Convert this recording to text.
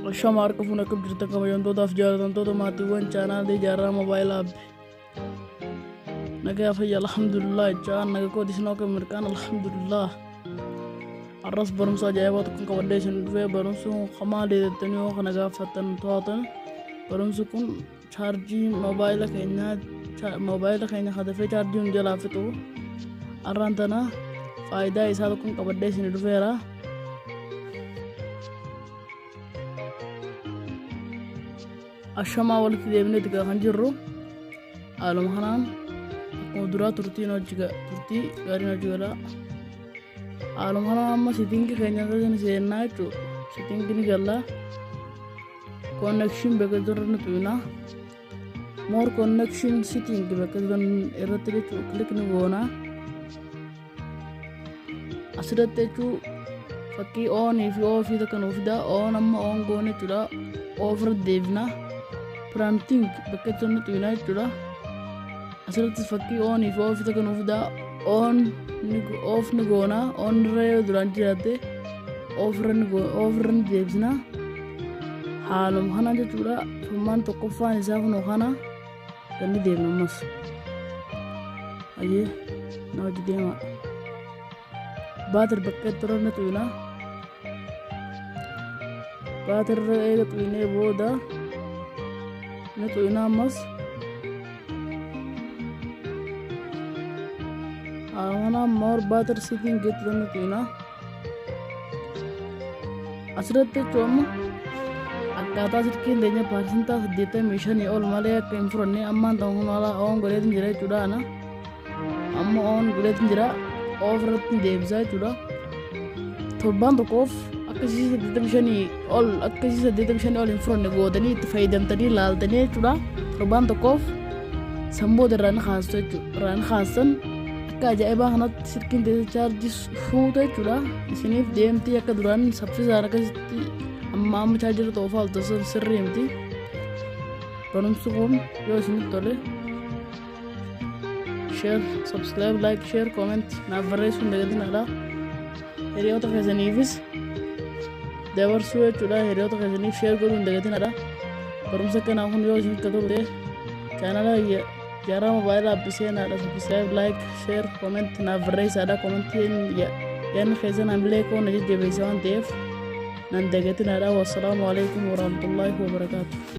Ashama harka fuune, akkam jirtan kabajamtootaaf jaalatamtoota maatiiwwan chaanaalii Jaarraa Mobile App? Nagaa fayya, alhamdulillah jechaan naga kooti. Isin akka mirqaan, alhamdulillah. Har'as barumsa ajaa'ibaa tokko qabadhee isin dhufee. Barumsi kun maali jettanii yoo kana gaafattan to'atan, barumsi kun chaarjii moobaayila keenyaa, moobaayila keenya hadafee chaarjii nu jalaa fixu, har'aan tana faayidaa isaa tokko qabadhee isin dhufeera. Ashamaa, walitti deebineeti kan jirru. Haaluma kanaan akkuma duraa turtiin hojii, turtii gaariin hojii godhaa. Haaluma kanaan amma setting keenya keessa seennaa jechuudha. Setting ni gallaa. Connection bakka jirru ni tuqnaa. More connection setting bakka irratti jechuudha click ni goonaa. Asirratti jechuu fakkii on fi off takka nuuf fida. On amma on goone jechuudha. Off irra deebina. Printing bakka itti ni tuqnaa jechuudha. Asirratti fakkii on fi off takka nuuf fida. On ni off ni goona. On irra yoo duraan jiraatte off irra ni deebisna. Haaluma kana jechuudha. Furmaan tokkoffaan isaa kunoo kana ganni deemna ammas. Ayyee, na hojii deema. Battery bakka itti irra ni tuqna. Battery irra eega tuqnee booda ni tuqna ammas. Haaluma more battery setting itti ni tuqna. Asirratti jechuun amma akkaataa silkiin teenya 85% ol malee akka hin furanne ammaan ta'u kun haala on godheetin jira jechuudha. Ana amma on godheetin jira, off irratti deebisaa jechuudha. Torbaan tokkoof akkasii 85 ol, akkasii 85 ol hin furanne gootanii itti fayyadamtanii laaltanii jechuudha. Torbaan tokkoof sanboota irraa ni kaastu jechuudha. Irraa ni kaastan, akka ajaa'ibaa kanatti silkiin teessa chaarjii fuuta jechuudha. Isiniif deemtii akka duraan saffisaan akkasitti amma amma chaarjii irra ta'uufaa olta sirrii miti. Barumsi kun yoo isinitti tole, share, subscribe, like, share, comment naaf barreessuu hin dagatinadha. Hiriyoota keessaniifis dabarsuu jechuudha. Hiriyoota keessaniif share godhuu hin dagatinadha. Barumsa akkanaa kun yoo isinitti tole, chaanala Jaarraa Mobile App seenaadha. Subscribe, like, share, comment naaf barreessaadha. Commentiin yaadni keessan hamilee koo na jajjabeessa waan ta'eef nan dagatinadha. Wassalaamu alaikum warahmatullaahi wabarakaatu.